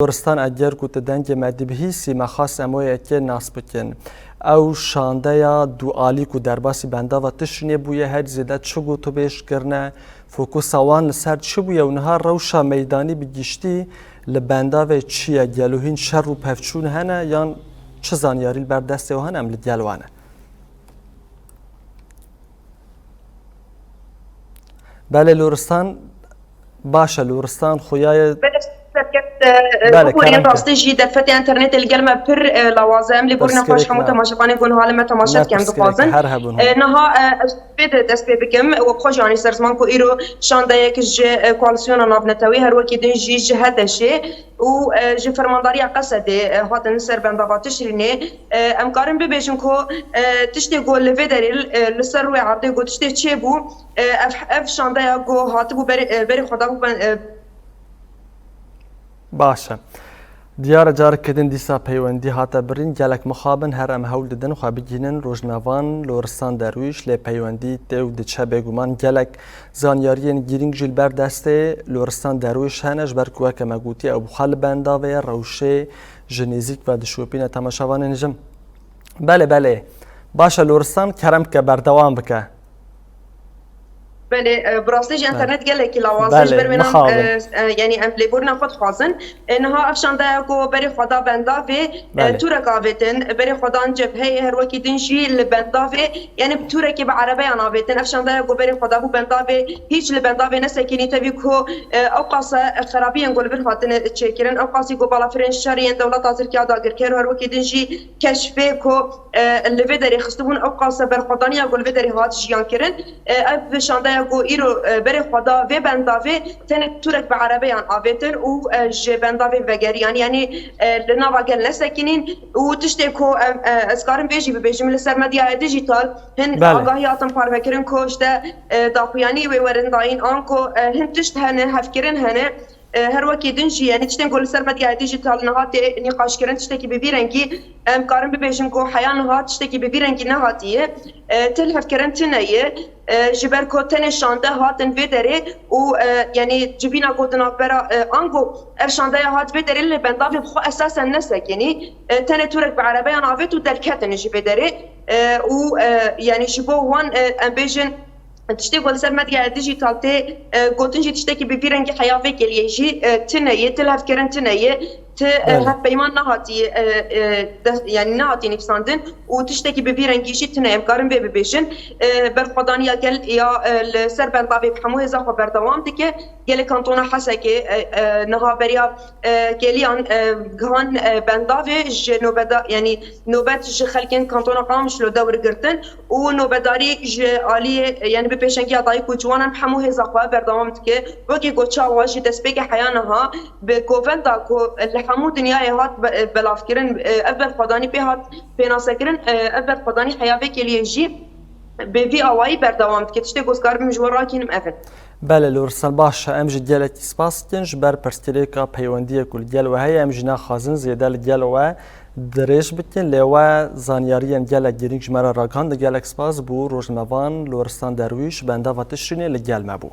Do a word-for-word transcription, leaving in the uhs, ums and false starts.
Loristan, eger ku tu dengê me dibihîsî, me xas em wê yekê nas bikin. Ew şandeya dualî ku derbasî bendava Tişrînê bûye, her zêde çi gotûbêj kirine, fokusa wan li ser çi bûye û niha rewşa meydanî bi giştî li bendavê çi ye? Gelo hîn şer û pevçûn hene yan çi zanyarî li ber destê wan hene, em li gel wan e? Belê Loristan, baş e, Loristan xuya ye. Belê, serkeft, e, Belê, biborîn kerem ke. Rastî jî derfetê înternetê li gel me pir, e, lawaz e. Em lê borîna xweş Pirsgirêk hemû ne. Temaşevanê ku niha li me temaşe Ne dikin em pirsgirêk dixwazin. Her hebûn E, hûn. Niha, e, ez vê de dest pê bikim. We xwe jî anî ser ziman ku îro şandeyek ji, e, koalîsyona navnetewî, her wekî din jî ji H D Ş'ê û, e, ji fermandariya Qesedê, e, hatin ser bendava Tişrînê. E, em karin bibêjin ku, e, tiştê ku li vê derê, e, li ser rûyê erdê ku tiştê çêbû, e, ev, ev şandeya ku hatibû berê, e, berê xwe dabû ben, e, Baş e. Diyar e, careke din dîsa peywendî hate birîn. Gelek mixabin, her em hewl didin xwe bigihînin. Rojnavan Loristan Derwîş, lê peywendî tê û diçe bêguman. Gelek zanyariyên girîng jî li ber destê Loristan Derwîş hene, ji ber ku weke me gotî ew bi xwe li bendavê ye, rewşê ji nêzîk ve dişopîne. Temaşevanên jim. Belê, belê. Baş e Loristan, kerem bike, berdewam bike. Belê, e, bi rastî jî Belê. Înternet gelekî lawaz e, ji Belê, ber wê nan, mixabin. e, e, yanî em lêborîna xwe dixwazin. E, niha ev şandeya ku berê xwe da bendavê, e, Belê. Tûrek avêtin, berê xwe dan cebheyê, her wekî din jî li bendavê, yanî bi tûrekê bi erebeyan avêtin. Ev şandeya ku berê xwe da bû bendavê, hîç li bendavê nesekînî, tevî ku, e, ew qase xerabiyên ku li vir hatine çêkirin, ew qasî ku balafirên şerî yên dewleta Tirkiya dagirker û her wekî din jî keşfê ku, e, li vê derê xistibûn, ew qase berxwedaniya ku li vê derê hat jiyan kirin. E, ev şandeya ku îro, e, berê xwe da vê bendavê, tenê tûrek bi erebeyan avêtin û, e, ji bendavê vegeriyan, yanî, e, li nava gel nesekînîn û tiştê ku em, e, ez karim vê jî bibêjim, li ser medyaya dijîtal hin Belê. Agahiya hatin parvekirin ku işte, e, daxuyanî wê werin dayîn an ku, e, hin tişt hene, hevkirin hene. E, her wekî din jî, yanî tiştên ku li ser medyaya dijîtal niha tê nîqaşkirin, tiştekî bi vî rengî, em karin bibêjin ku heya niha tiştekî bi vî rengî nehatiye. E, ti lihevkirin tune ye. E, ji ber ku tenê şande hatin vê derê û, e, yanî civîna ku di navbera, e, ango ev şandeya hat vê derê li bendavê bi xwe esasen nesekinî. E, tenê tûrek bi erebeyan avêt û derketin ji vê derê. E, û, e, yanî ji bo wan, e, em bêjin, tiştê ku li ser medyaya dijîtal tê, e, gotin jî tiştekî bi vî rengî heya vê kêliyê jî, e, tune ye, ti lihevkirin tune ye, ti, e, Belê. Hevpeyman nehatiye, e, e, de, yanî nehatiye nivîsandin û tiştekî bi vî rengî jî tune ye. Em karin vê bibêjin. E, berxwedaniya gel ya, e, li ser bendavê bi hemû hêza xwe berdewam dike. Gelê Kantona Hesekê, e, e, niha beriya, e, kêliyan, e, gihan, e, bendavê ji nobeda-, yanî nobet ji xelkên Kantona Qamişlo dewr girtin û nobedarî ji aliyê, e, yanî bi pêşengiya dayik û ciwanan bi hemû hêza xwe berdewam dike. Wekî ku çawa ji destpêkê heya niha bi govenda ku li hemû dinyayê hat be-, belavkirin, e, ev berxwedanî pê hat pênasekirin, e, ev berxwedanî heya vê kêliyê jî bi vî awayî berdewam dike. Tiştê ku ez karibim ji we rakînim ev in. Belê Loristan, baş e. Em jî gelekî spas dikin ji ber pirsgirêka peywendiyê ku li gel we heye. Em jî naxwazin zêde li gel we dirêj bikin, lê we zanyariyên gelek girîng ji me re ragihandin. Gelek spas bo rojnamevan Loristan Derwîş, bendava Tişrînê li gel me bû.